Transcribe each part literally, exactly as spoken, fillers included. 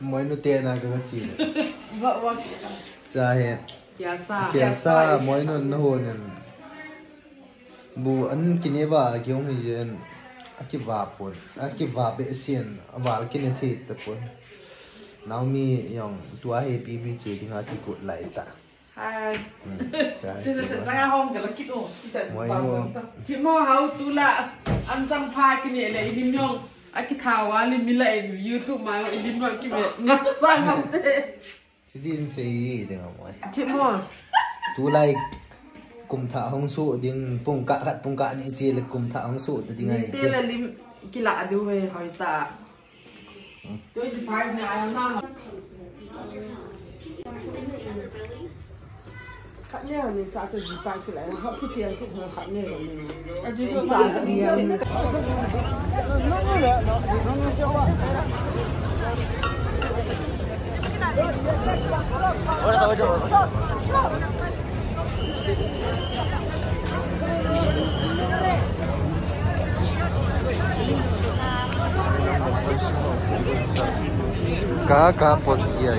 Moinu te na ka chi. Wa, wa. Cha he. Kiasa. Kiasa, moinu na ho nen. Bu an kine ba, kihong hi jen. Akiva pon. Akiva be sien. Aval kine thei ta pon. Naomi jong tua he B B J dinga kikut lai ta. Hai. Hmm. Chila chila hong kala kit o. Moinu. Kimo hao tula. An chang pha kine le ilim jong. Akitha wa le mi la e YouTube ma ilim jong kive. Nga sa ngam te. Sidin sei ding a moi. Thimo. Tulai kum thah hung su ding pung kah khat pung kah ni chi le kum thah hung su ta ding ai. Te la lim kila du he hoi ta. Hmm. Twenty five ni ai na. Khat ni ni ta ta ji pa kila ha ki ti an ku khat ni ni. Ka, ka pos kiya.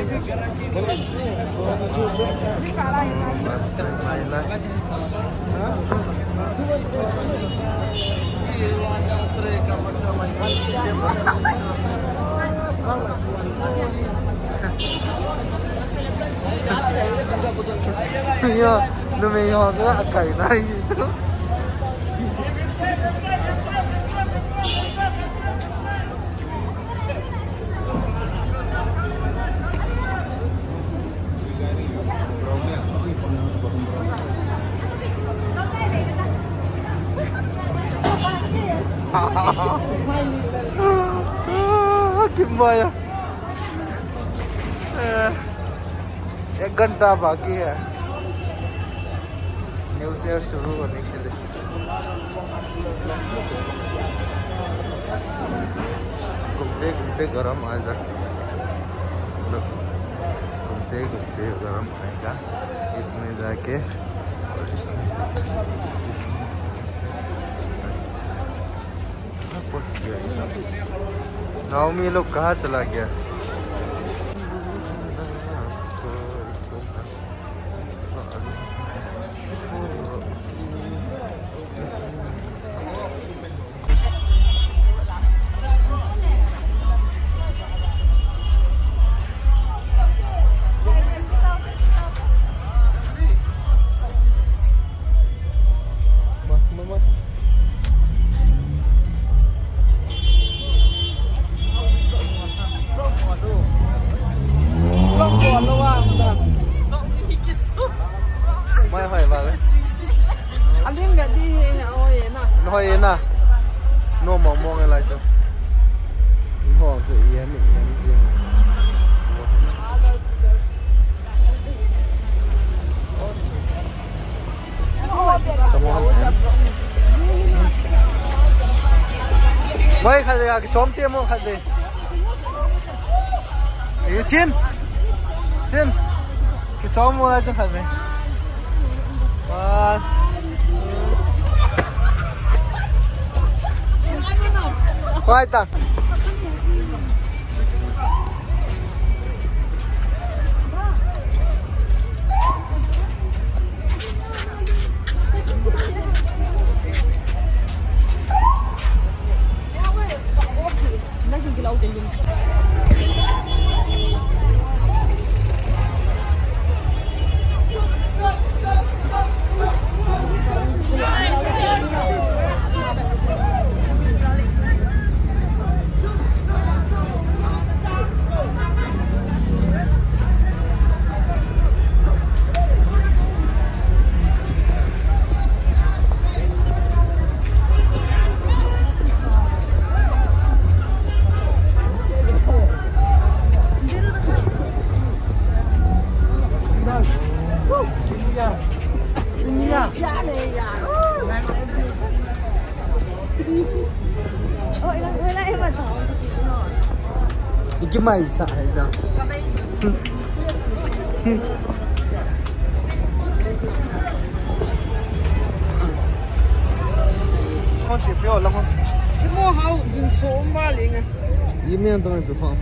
Yo, numei ho ka kai nai. Kimbaya. एक घंटा बाकी है new year शुरू होने के लिए। घूमते घूमते गरम आ जा, घूमते घूमते गरम आएगा इसमें जाके। और इसमें, इसमें, इसमें। अच्छा। कहाँ पहुंच गया ये सब? नाओमी लोग कहाँ चला गया? Mai hoi ba le. Alim be di he, hoi na. Hoi na. No mo mo ngai lai chu. Ho chu i an, i an, i an. Mai khat le, kichom te mo khat le. Yu Chin. Chin. Kichom mo la chu khat le. Wa. Khoi ta. Iki mai sa hai da. Kon si pio la kon. Mo hao jun so ma le nga. Yi men to mai pio.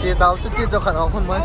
Ti tau ti ti cho khat a hun mai.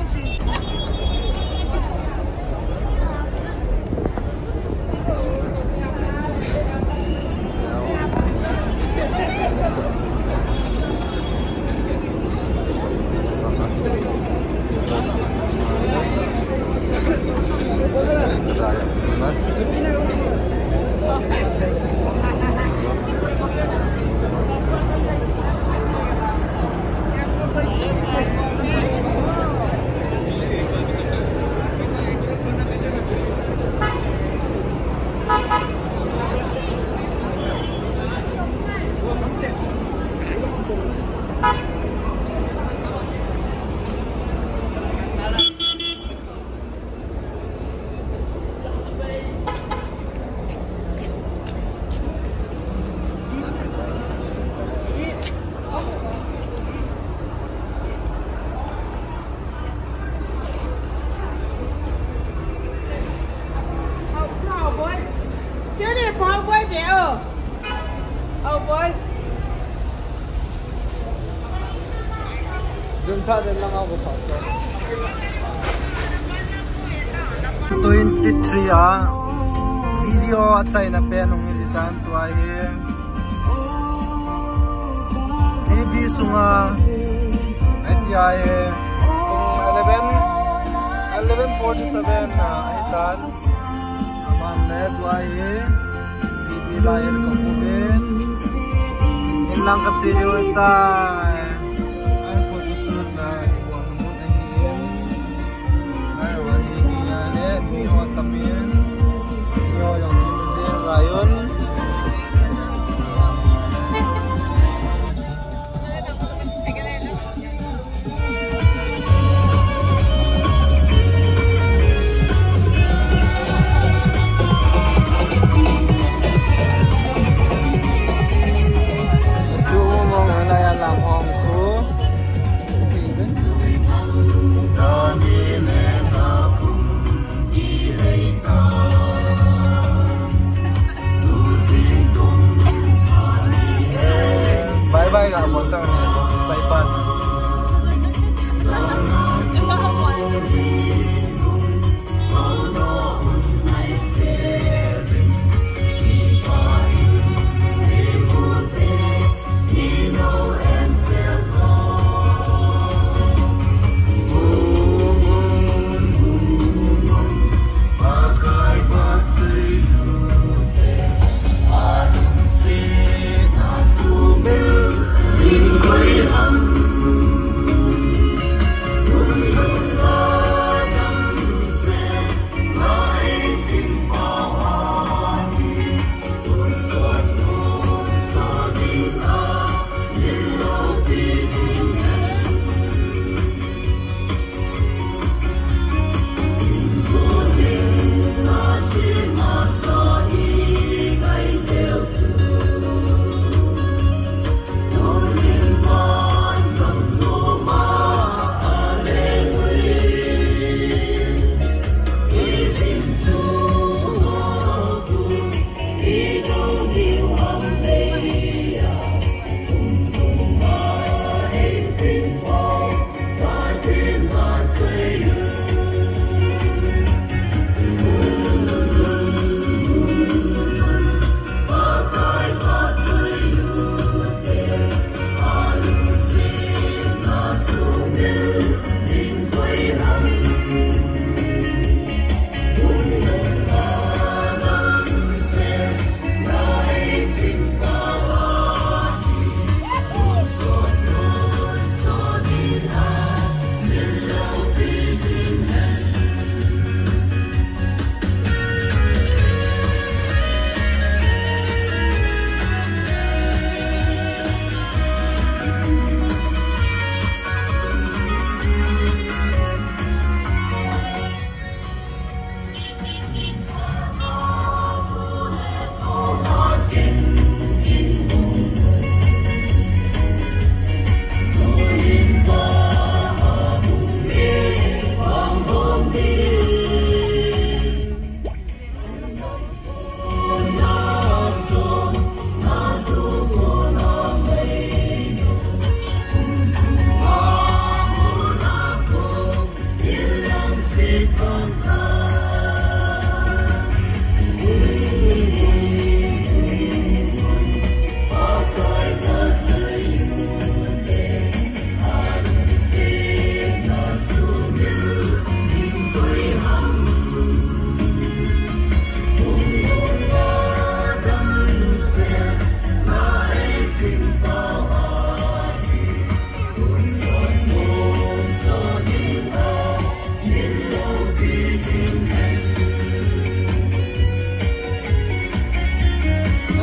Twenty-three a video achaina pen hung hi tan tua hi. P B sunga, I T I, kong eleven, eleven forty-seven na, I tan. Aman le tua hi, P B lai ka kumin. Inlang ka chi diu tai. Ai, photo shoot na, ibuang mun ahi. Chu mong lai a lam hong.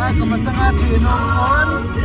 Kamasanga chin hung on. Ahile, cigarette chemit in.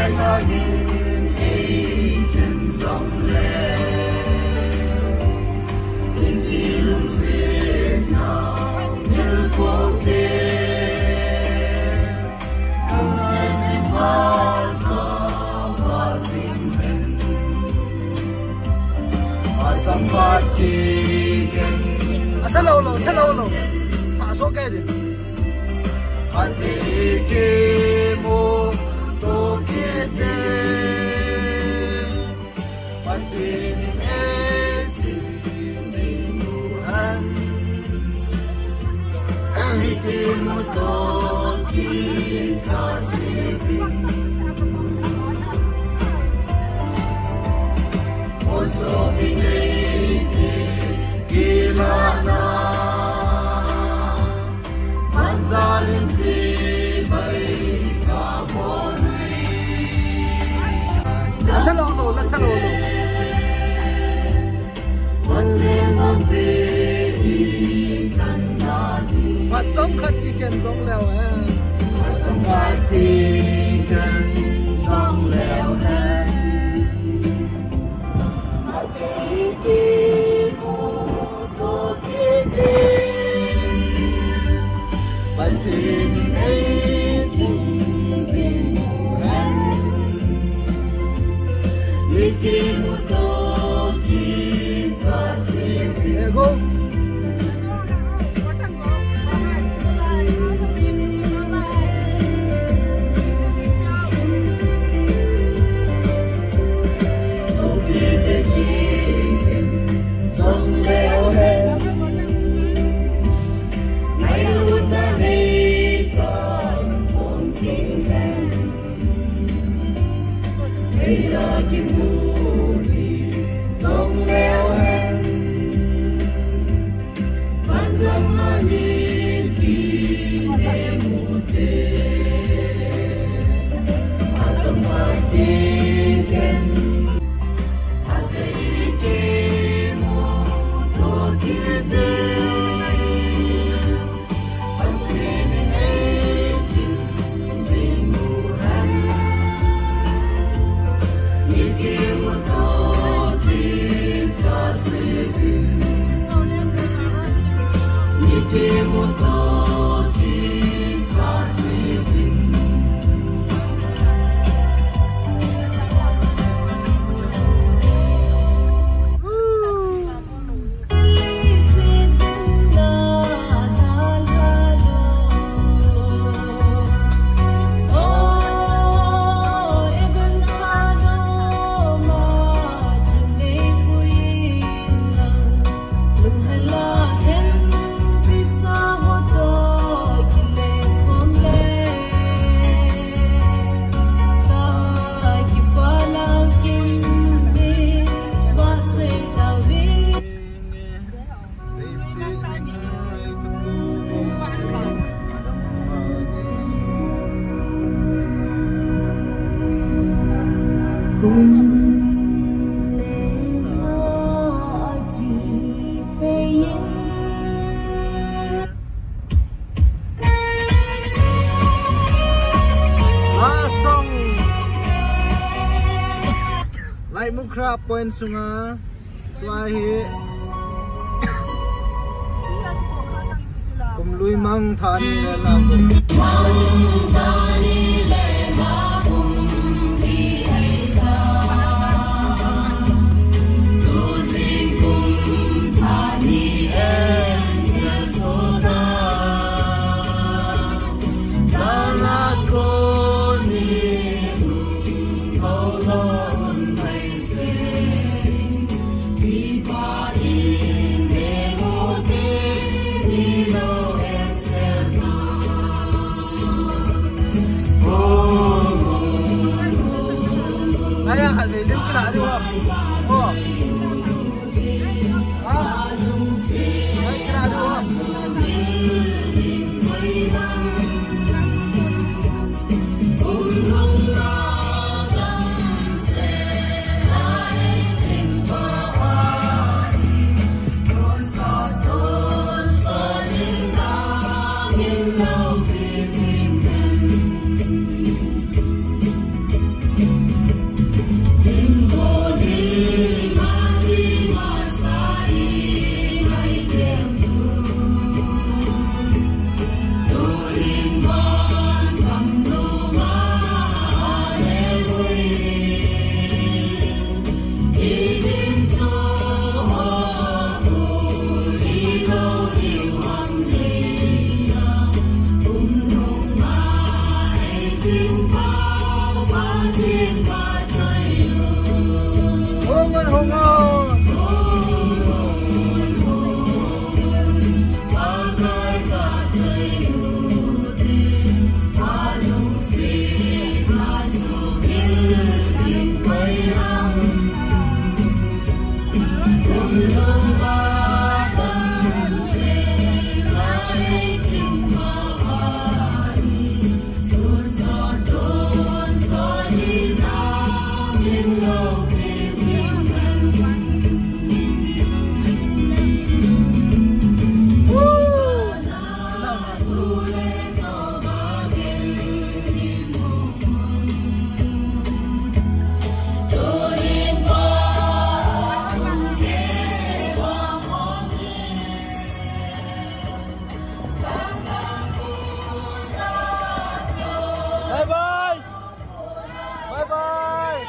Cigarette chemit in. Asa lo lo, asa lo lo. Sa so kai de. Ate ke mo to ke de. Patinin eihin simuhen, ikimuto kikasirin. Oso inei kilana. Nasa lo lo, nasa lo lo. Phat chomkhat kiken jong leu hen. Phat chomkhat kiken jong leu hen. Last song. Laimukhra point sunga. Tua hi. Kum lui mang thani le la kum. Aya, khat ve lim kila diu ham. Oh. Ha? Ai, kila diu ham. Bye bye. Bye bye.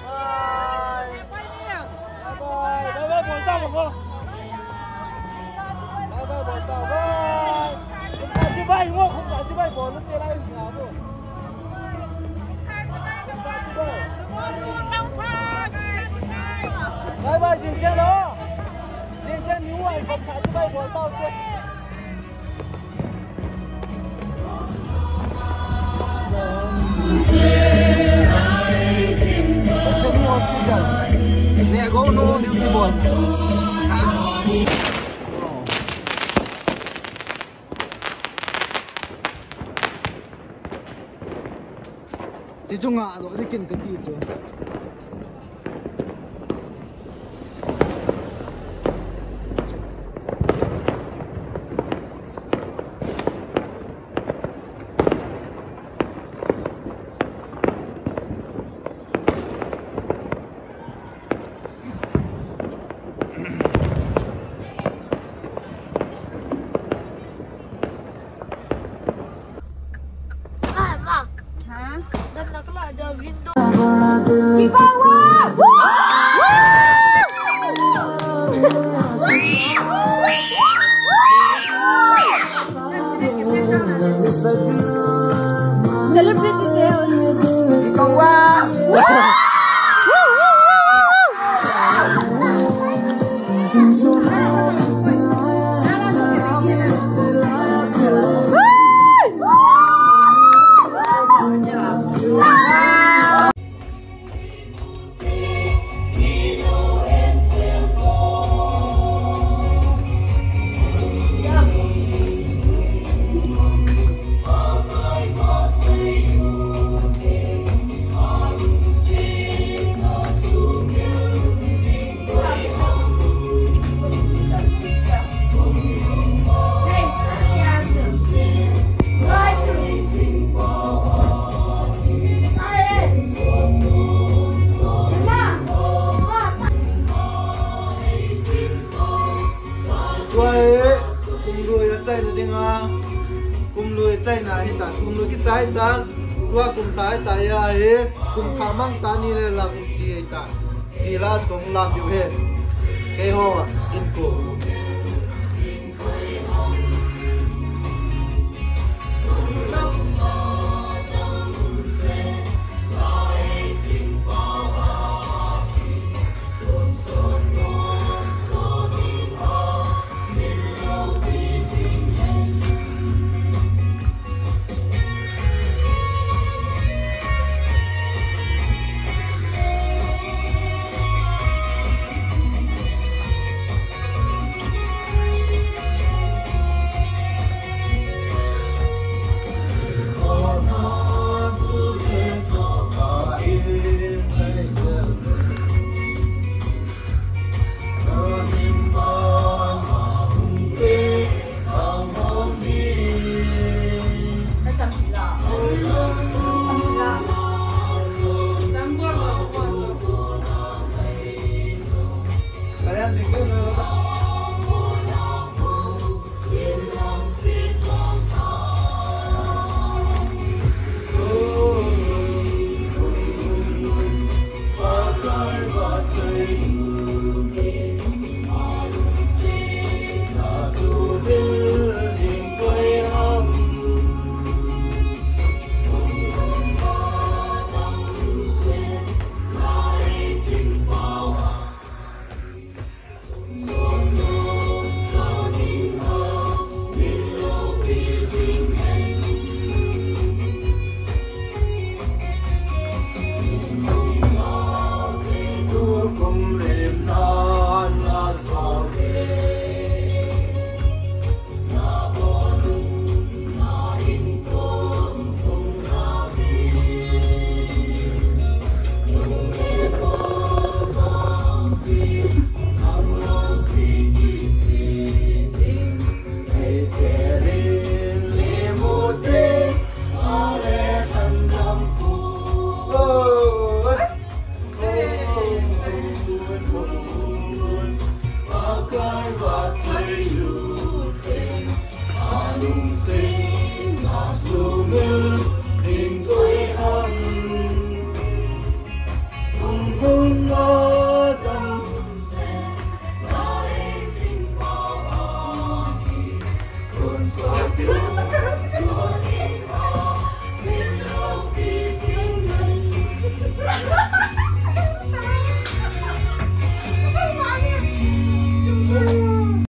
Bye. Bye bye. Bye bye, bol tao ko. Bye bye, bol tao. Bye. Bye bye, bol tao. Bye bye, jingkah lo. Jingkah ni wai ko kha bye bol tao che. Ti chu nga lo, di kin ka ti chu. Celebrity day. Tua hi, kum lui a chaina dinga, kum lui chaina hita, kum lui kichai ta, tua kum tai ta ya hi, kum kha mang ta ni le lam in ti ta, ti la tong lam yu he, kei ho in ko.